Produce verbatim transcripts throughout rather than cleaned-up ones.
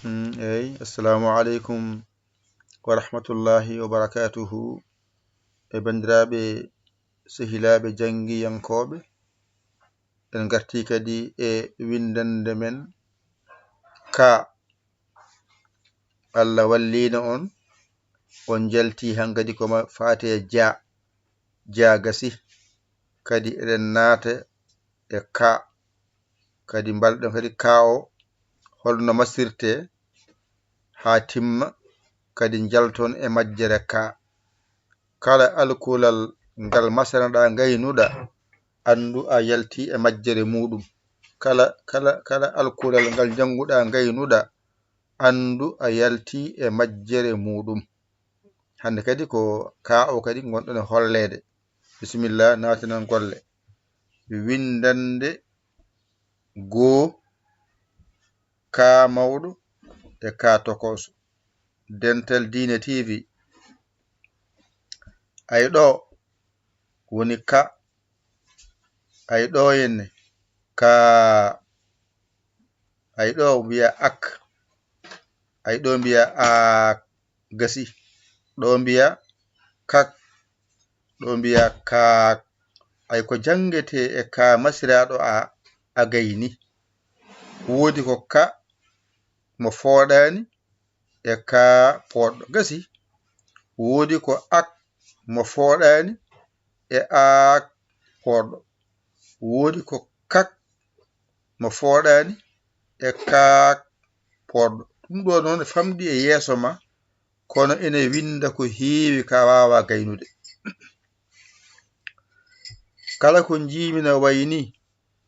Mm, eyi, assalamu aleykum wa rahmatullahi wa barakatuhu. E banndiraaɓe, sehilaaɓe janngiyankooɓe, en ngartii kadi e winndannde men ka. Allah walliino on, on njaltii hankadi ko ma faati e ja, ja gasi, kadi eɗen naata e ka, kadi mbalɗen kadi ka o, holno masirtee haa timma, kadi njalton e majjere ka. Kala alkulal ngal masanaɗaa ngaynuɗaa, anndu a yaltii e majjere muuɗum. Kala, kala, kala alkulal ngal njannguɗaa ngaynuɗaa, anndu a yaltii e majjere muuɗum. Hannde kadi ko ka o kadi ngonɗon e holleede. Bisimilla, naatinon golle. Winndannde goo, ka mawɗo e ka tokooso. Dental Diine T V. Ay ɗo woni ka, ay ɗo henne ka, ay ɗo mbiya ak, ay ɗo mbiya aak, gasi, ɗo mbiya kak, ɗo mbiya kaak. Ay ko janngetee e ka masiraaɗo a, a gayni. Woodi ko ka mo fooɗaani e ka pooɗɗo. Gasi, woodi ko ak mo fooɗaani e aak pooɗɗo. Woodi ko kak mo fooɗaani e kaak pooɗɗo. Ɗum ɗo noon famɗi e yeeso ma, kono ene winnda ko heewi ka waawa gaynude. Kala ko njiimi na wayi ni,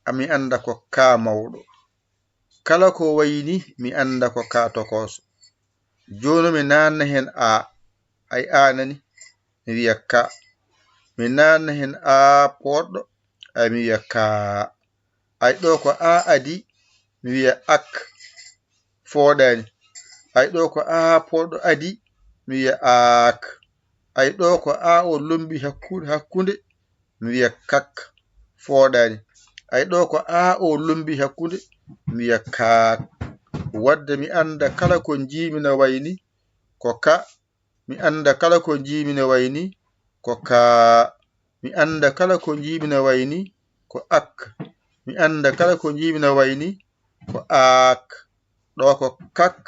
a mi annda ko ka mawɗo. Kala ko wayi ni, mi annda ko ka tokooso. Jooni mi naanna heen a, ay a nani, mi wiya ka. Mi naanna heen a pooɗɗo, ay mi wiya kaa. Ay ɗo ko a adi, mi wiya ak, fooɗaani. Ay ɗo ko a pooɗɗo adi, mi wiya aak. Ay ɗo ko a o lombi hakku-, hakkunde, mi wiya kak, fooɗaani. Ay ɗo ko a o lombi hakkunde, mi wiya kaak. Wadde mi annda kala ko njiimi na wayi ni, ko ka. Mi annda kala ko njiimi na wayi ni, ko kaa. Mi annda kala ko njiimi na wayi ni, ko ak. Mi annda kala ko njiimi na wayi ni, ko aak. Ɗo ko kak,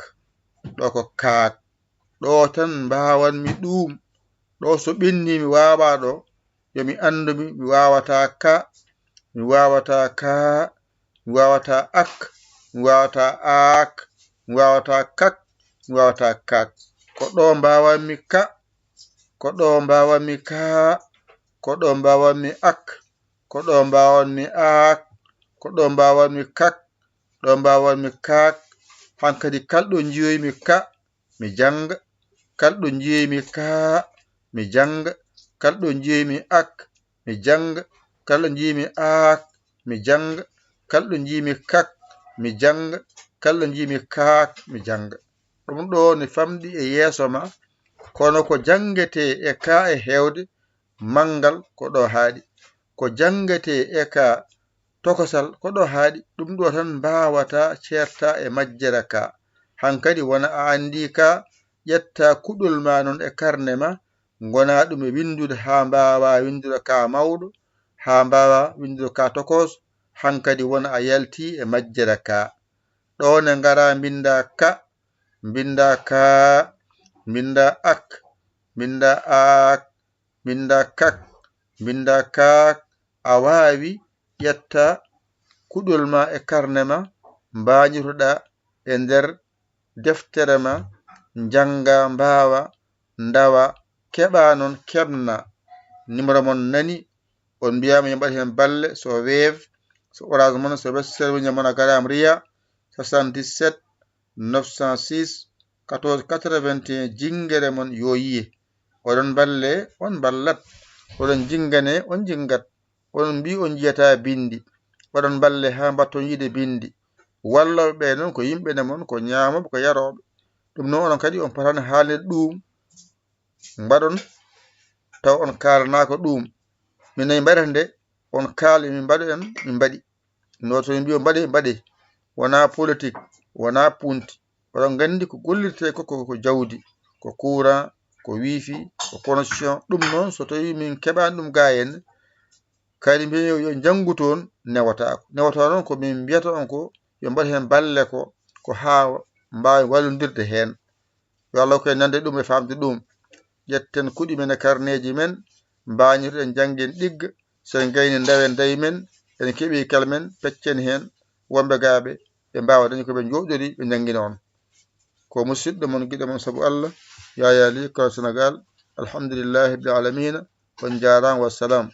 ɗo ko kaak. Ɗo tan mbaawanmi ɗuum. Ɗo so ɓenni mi waawaa ɗo, yo mi anndu mi, mi waawataa ka, mi waawataa kaa, mi waawataa ak, mi waawataa aak, mi waawataa kak, mi waawataa kaak. Ko ɗo mbaawanmi ka, ko ɗo mbaawanmi kaa, ko ɗo mbaawanmi ak, ko ɗo mbaawanmi aak, ko ɗo mbaawanmi kak, ɗo mbaawanmi kaak. Hankadi kala ɗo njiyoymi ka, mi jannga. Kala ɗo njiyoymi kaa, mi jannga. Kala ɗo njiyoymi ak, mi jannga. Kala ɗo njiyoymi aak, mi jannga. Kala ɗo njiyoymi kak, mi jannga. Kala ɗo njiyoymi kaak, mi jannga. Ɗum ɗo ne famɗi e yeeso ma, kono ko janngetee e ka e heewde manngal ko ɗo haaɗi. Ko janngetee e ka tokosal ko ɗo haaɗi, ɗum ɗo tan mbaawata ceerta e majjere ka. Hankadi wona a anndi ka, ƴetta kuɗol ma noon e karne ma, ngona ɗum e winndude haa mbaawa winndude ka mawɗo, haa mbaawa winndude ka tokos, hankadi wona a yalti e majjere ka. Ɗo ne ngara mbinnda ka, mbinnda kaa, mbinnda ak, mbinnda aak, mbinnda kak, mbinnda kaak. A waawi ƴetta kuɗol ma e karne ma, mbaañotoɗa e nder deftere ma, njannga, mbaawa, ndawa, keɓa noon keɓna. Numéro mon nani, on mbiyaama yo mbaɗ heen balle, so Wave, so Orange Money, so Western Union, MoneyGram, Ria, soixante-dix-sept, neuf cent six, quatorze quatre-vingt-un, jinngere mon yo yiye. Oɗon mballe, on mballat. Oɗon jinngane, on jinngat. Oɗon mbi on njiyata binndi. Oɗon mballe haa mbatton yiide binndi. Wallooɓe ɓe noon ko yimɓe ne mon, ko ñaamooɓe, ko yarooɓe. Ɗum noon onon kadi on potani haalde ɗum. Mbaɗon taw on kaalanaaka ɗum. Minen mbaɗata nde on kaali, min mbaɗo en, min mbaɗi. No to min mbiyo mbaɗe, mbaɗe. Wonaa politik, wonaa punti, Oɗon nganndi ko gollirtee ko, ko, ko jawdi, ko courant, ko wifi, ko connexion. Ɗum noon, so tawii min keɓaani ɗum gaa en, kadi mbiyen yo, yo njanngu toon, newataako. Newata noon ko min mbiyata on ko yo mbaɗ heen balle ko, ko haa mbaawen wallondirde heen. Yo Allah koye nande ɗum e faamde ɗum. Ƴetten kuɗi men e karneeji men, mbañirɗen janngen ɗigga, so en ngayni ndawen dawi men, en keɓi kala men, peccen heen wonɓe gaaɓe, ɓe mbaawa dañi ko ɓe njooɗori, ɓe njanngina on. Ko musidɗo mon, giɗo mon sabu Allah, Yaya Ly, Kala Sénégal. Alhamdulillahi rabbil alamina. On njaaraama, wassalam.